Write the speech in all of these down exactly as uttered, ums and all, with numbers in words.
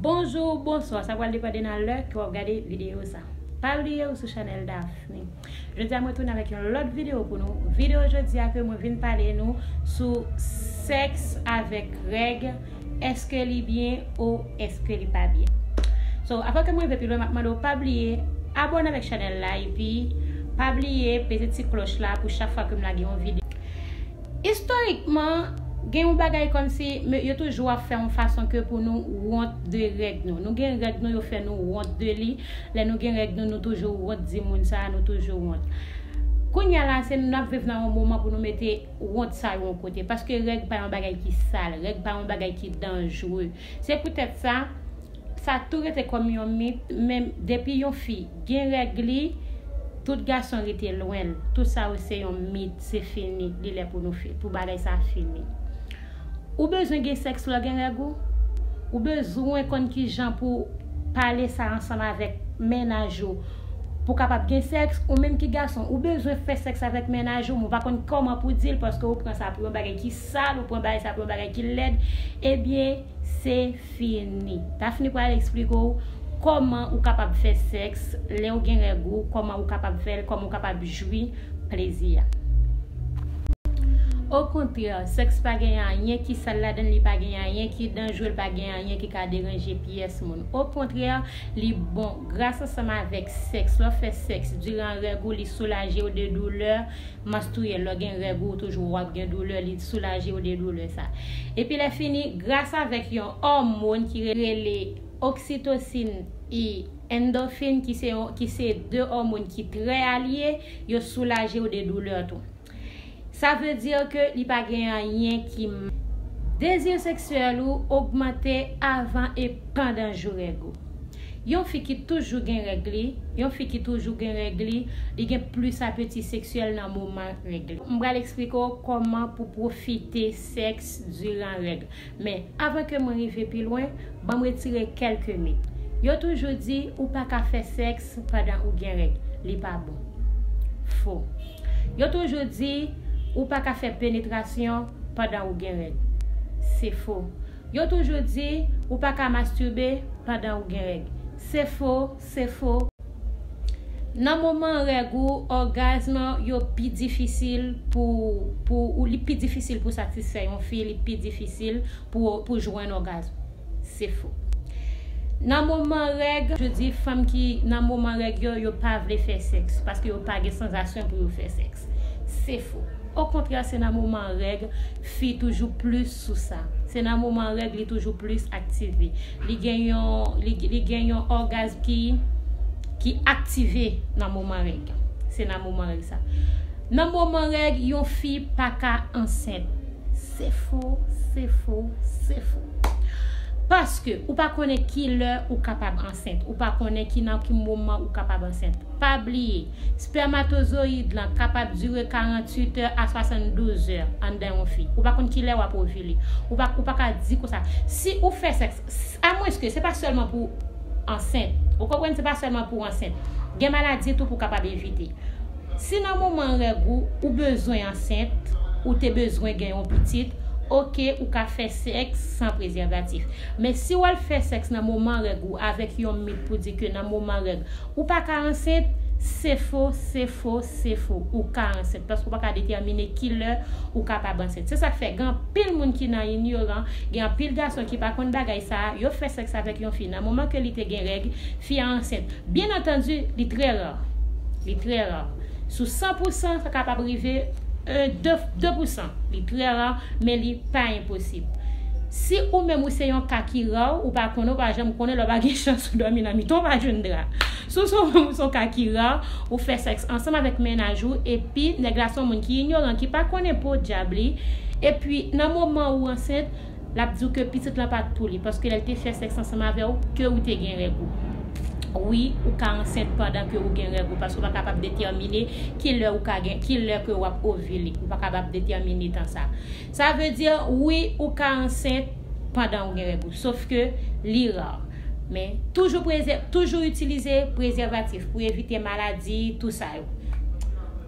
Bonjou, bonswa, sa pral depann de nan lè ke w ap gade videyo sa. Pa bliye ou sou chanèl Daphne. Jodi a mwen tounen avèk yon lòt videyo pou nou. Videyo jodi a ke mwen vin pale nou sou sèks avèk règ, èske li byen ou èske li pa byen. So, avan ke mwen rive pi lwen, m ap mande w pa bliye abòne avèk chanèl la, epi pa bliye peze ti klòch la pou chak fwa ke m lage yon videyo. Istorikman, gen yon bagay kòmsi yo toujou ap fè yon fason ke pou nou wont de règ nou. Nou gen règ nou, yo fè nou wont de li. Lè nou gen règ nou, nou toujou wont di moun sa, nou toujou wont. Kounye a la, se nou ap viv nan yon moman pou nou mete wont sa yo yon kote. Paske règ pa yon bagay ki sal, règ pa yon bagay ki danjere. Se poutèt sa, sa tou rete kòm yon mit, men depi yon fi gen règ li, tout gason rete lwen l. Tout sa yo se yon mit, se fini, li lè pou nou fi, pou bagay sa fini. Ou bezwen gen sèks lè w gen règ ou? Ou bezwen konn kijan pou pale sa ansanm avèk mennaj ou pou kapab gen sèks? Ou menm ki gason, ou bezwen fè sèks avèk mennaj ou, men ou pa konn kòman pou di l, paske ou pran sa pou yon bagay ki sal, ou pran bagay sa pou yon bagay ki lèd. Ebyen, se fini. Daphne pral eksplike w kòman ou kapab fè sèks lè w gen règ ou, kòman ou kapab fè l, kòman ou kapab jwi plezi a. Okontrè, sèks pa gen anyen ki sal ladan l, li pa gen anyen ki danjere, li pa gen anyen ki ka deranje pyès moun. Okontrè, li bon. Gras ansanm avèk sèks, lè w fè sèks diran règ ou, li soulaje w de doulè manstriyèl. Lè w gen règ ou, toujou w ap gen doulè, li soulaje w de doulè sa. Epi lè fini, gras avèk yon òmòn ki rele oksitosin e endòfin, ki se yon, ki se de òmòn ki trè alye, yo soulaje w de doulè tou. Sa vle di ke li pa gen anyen ki m-, dezi seksyèl ou ogmante avan e pandan jou règ ou. Yon fi ki toujou gen règ li, yon fi ki toujou gen règ li, li gen plis apeti seksyèl nan moman règ li. M pral eksplike w kòman pou pwofite sèks diran règ. Men, avan ke mwen rive pi lwen, ban m retire kèlke mit. Yo toujou di ou pa ka fè sèks pandan ou gen règ. Li pa bon. Fo. Yo toujou di ou pa ka fè penetrasyon pandan ou gen règ. Se fo. Yo toujou di ou pa ka mastibe pandan ou gen règ. Se fo, se fo. Nan moman règ ou, ògazm yo pi difisil pou, pou, ou, li pi difisil pou satisfè yon fi, li pi difisil pou, pou jwenn ògazm. Se fo. Nan moman règ, yo di fanm ki nan moman règ yo, yo pa vle fè sèks, paske yo pa gen sansasyon pou yo fè sèks. Se fo. Okontrè, se nan moman règ, fi toujou plis sou sa. Se nan moman règ, li toujou plis aktive. Li gen yon, li, li gen yon ògazm ki, ki aktive nan moman règ. Se nan moman règ sa. Nan moman règ, yon fi pa ka ansent. Se fo, se fo, se fo. Paske ou pa konnen ki lè ou kapab ansent. Ou pa konnen ki nan ki moman ou kapab ansent. Pa bliye, spèmatozoyid lan kapab dire karanntuit è a swasanndouz è anndan yon fi. Ou pa konn ki lè w ap ovile. Ou pa, ou pa ka di konsa. Si ou fè sèks, s-, amwenske se pa sèlman pou ansent. Ou konprann, se pa sèlman pou ansent. Gen maladi tou pou kapab evite. Si nan moman règ ou, ou bezwen ansent, ou te bezwen gen yon pitit, oke, ou ka fè sèks san prezèvatif. Men si w al fè sèks nan moman règ ou avèk yon mit pou di ke nan moman règ ou pa ka ansent, se fo, se fo, se fo. Ou ka ansent, paske ou pa ka detèmine ki lè ou kapab ansent. Se sa k fè gen anpil moun ki nan inyoran, gen anpil gason ki pa konn bagay sa a, yo fè sèks avèk yon fi. Nan moman ke li te gen règ, fi a ansent. Byen antandi, li trè ra. Li trè ra. Sou san pou san, sa kapab rive, e, de, de pou san. Li trè ra, men li pa enposib. Si ou menm ou se yon ka ki ra, ou pa konnen, ou pa janm konnen, lè w pa gen chans ou dòmi nan mitan, ou pa jwenn dra. Si w se yon, ou se yon ka ki ra, ou fè sèks ansanm avèk mennaj ou, epi nèg la se yon moun ki inyoran, ki pa konnen podyab li, epi nan moman ou ansent, l ap di w ke pitit lan pa t pou li, paske lè l te fè sèks ansanm avè w, ke ou te gen règ ou. Wi, ou ka ansent pandan ke ou gen règ ou, paske ou pa kapab detèmine ki lè ou ka gen, ki lè ke w ap ovile. Ou pa kapab detèmine tan sa. Sa vle di, wi, ou ka ansent pandan ou gen règ ou, sof ke li ra. Men, toujou prezè-, toujou itilize prezèvatif pou evite maladi, tou sa yo.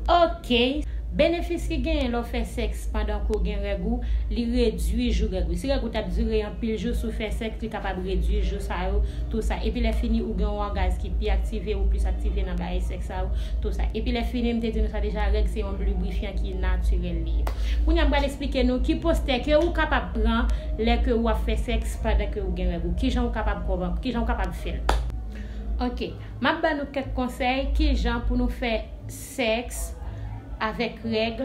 Oke. Benefis ki genyen lè w fè sèks pandan ke w gen règ ou, li redui jou règ ou. Si règ ou t ap dire anpil jou, si w fè sèks, li kapab redui jou sa yo, tou sa. Epi lè fini, ou gen yon ògaz ki pi aktive, ou plis aktive nan bagay sèks sa yo, tou sa. Epi lè fini, m te di nou sa deja, règ se yon librifyan ki natirèl li ye. Kounye a, m pral eksplike nou ki postè ke ou kapab pran lè ke w ap fè sèks pandan ke ou gen règ ou. Kijan ou kapab kòman, kijan ou kapab fè l? Ok, m ap ban nou kèk konsèy kijan pou nou fè sèks avèk règ,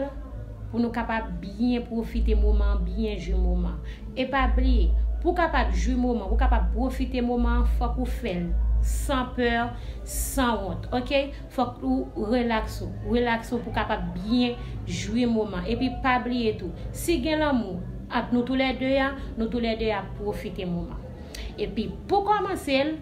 pou nou kapab byen pwofite moman an, byen jwi moman an. E pa bliye, pou w kapab jwi moman, pou w kapab pwofite moman an, fòk ou fè l san pè, san wont, ok? Fòk ou relaks ou, relaks ou pou w kapab byen jwi moman. Epi pa bliye tou, si gen lanmou ant nou toulède a, nou toulède ap pwofite moman. Epi pou kòmanse l,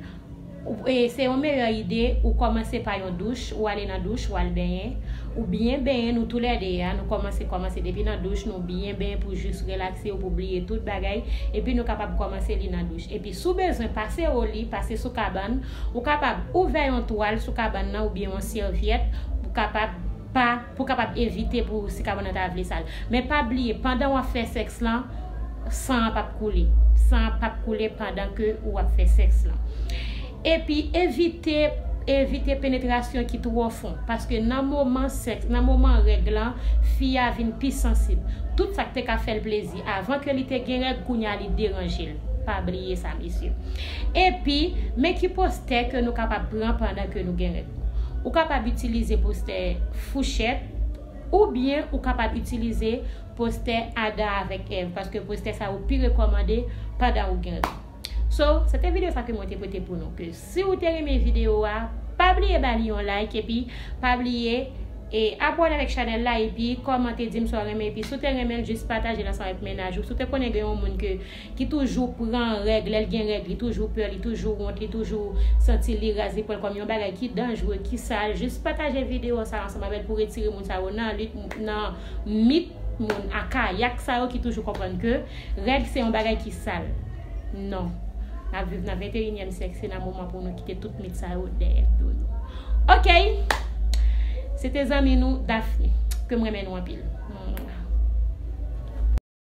ou- e, se yon meyè ide, ou kòmanse pa yon douch, ou ale nan douch, ou al benyen, ou byen benyen, nou toulède a, nou kòmanse, kòmanse depi nan douch, nou byen benyen pou jis relakse ou pou bliye tout bagay, epi nou kapab kòmanse li nan douch. Epi si w bezwen pase o li, pase sou kabann, ou kapab ouvè yon twal sou kabann nan oubyen yon sèvyèt, ou kapab pa, pou kapab evite pou si kabann nan ta vle sal. Men pa bliye, pandan w ap fè sèks lan, san an p ap koule. San an p ap koule pandan ke ou ap fè sèks lan. Epi evite, evite penetrasyon ki twò fon. Paske nan moman sèks, nan moman règ lan, fi a vin pi sansib. Tout sa k te ka fè l plezi avan ke li te gen règ, kounye a li deranje l. Pa bliye sa, mesye. Epi, men ki postè ke nou kapab pran pandan ke nou gen règ. Ou kapab itilize postè fouchèt, oubyen ou kapab itilize postè Adan avèk Èv, paske postè sa yo pi rekòmande pandan ou gen règ. So, se te videyo sa ke mwen te pote pou nou. Ke si ou te renmen videyo a, pa bliye ba li yon like, epi pa bliye e abòne avèk chanèl la, epi kòmante, di m sa w renmen, epi si w te renmen l, jis pataje l ansanm avèk mennaj ou. Si w te konnen gen yon moun ke, ki toujou pran règ, lè l gen règ, li toujou pè, li toujou wont, li toujou santi li raz, li pran l kòm yon bagay ki danjre, ki sal, jis pataje videyo sa ansanm avè l pou retire moun sa yo nan lit, nan mit moun a kayak sa yo ki toujou konprann ke règ se yon bagay ki sal. Non. N ap viv nan venteyinyèm syèk, se nan moman pou nou kite tout mit sa yo dèyè do nou. Ok. Se te zanmi nou, Daphne, ke m renmen nou anpil.